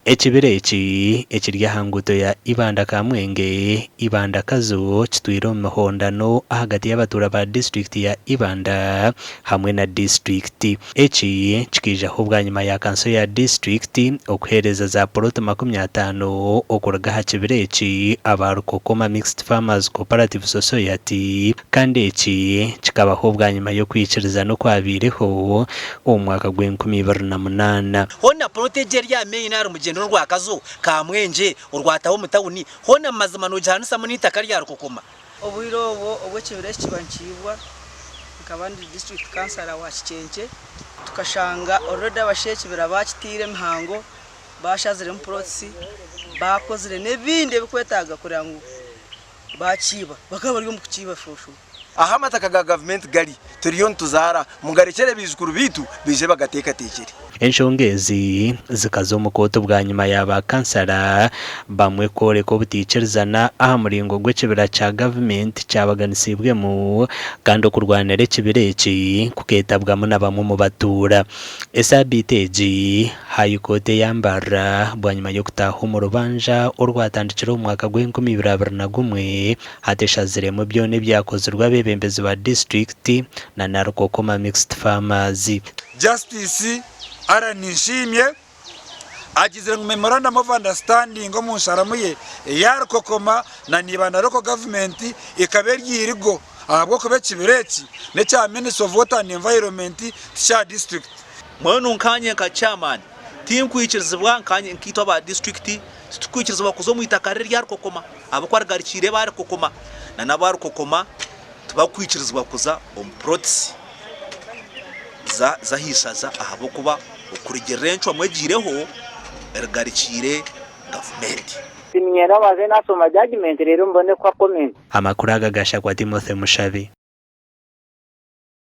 Ekibira eki ekiri aha nguuto ya Ibanda Kamwenge, Ibanda Kazo kitwire omu mihondano ahagati y'abatuura ba disiturikiti ya Ibanda hamwe na disiturikiti. Eki kikaijaho bwanyima ya kanso ya disiturikiti okuheereza za poloti 50 okuruga aha kibira eki aba Rukokoma Mixed Farmers Cooperative Society kandi eki kikabaho bwanyima y'okwikirizana okwabaireho omu mwaka gw'enkumi ibiri na munaana. Hoona poloti egi eri aha main ahari Mugyendo orwa Kazo, Kamwengye, orwataho omu tawuni, hoona mu mazima noogihanisamu n'eitaka rya Rukokoma. Obwire obwo obu ekibira eki kiba nikiibwa, nkaba ndi district councillor wa Kikyekye, tukashanga already abashekibira bakiteire emihango, bashaziremu plots, bakozire n'ebindi ebikwetaaga kureba ngu bakiiba, bakaba bari omu kukiiba for sure. Ahu amataka ga gavumenti gari, turiyo nituzaara. Mugarekyere baijukuru baitu baije bagateekateekyere. Enshonga ezi zikaza omu kooti bwanyima ya ba kansara bamwe kworeka obutaikirizana aha muringo gw'ekibira kya gavumenti kyabaganisiibwemu kandi okurwanira ekibira eki kukeetabwamu na bamwe omu batuura. Esaabiiti egi, High Court eya Mbarara bwanyima y'okutaaha omu rubanja orwatandikire omu mwaka gw'enkumi ibiri 21 Hati eshaziremu byona ebyakozirwe abeebembezi ba disiturikiti na Narukokoma Mixed Farmers. Justice Allan Nshimye agizire ngu Memorandum of Understanding omu nsharamu ye eya Rukokoma na Ibanda Local Government ekaba eri irigo ahabw'okuba ekibira eki n'ekya Ministry of Water and Environment tikya district. Mbwenu nkanye nka chairman tinkwikirizibwa nkanye nkaitwe aba district titukwikirizibwa kuza omu itaka riri erya Rukokoma ahabw'okuba rigarikiire aba Rukokoma na n'aba Rukokoma tibakwikirizibwa kuza omu plots z'ahaishaza ahabw'okuba okurugirira encwamu egiireho rigarikiire gavumenti. Niinyenda mbanze naashoma judgement reero mbone kuha comment. Amakuru aga gashakwa Timothy Mushabi.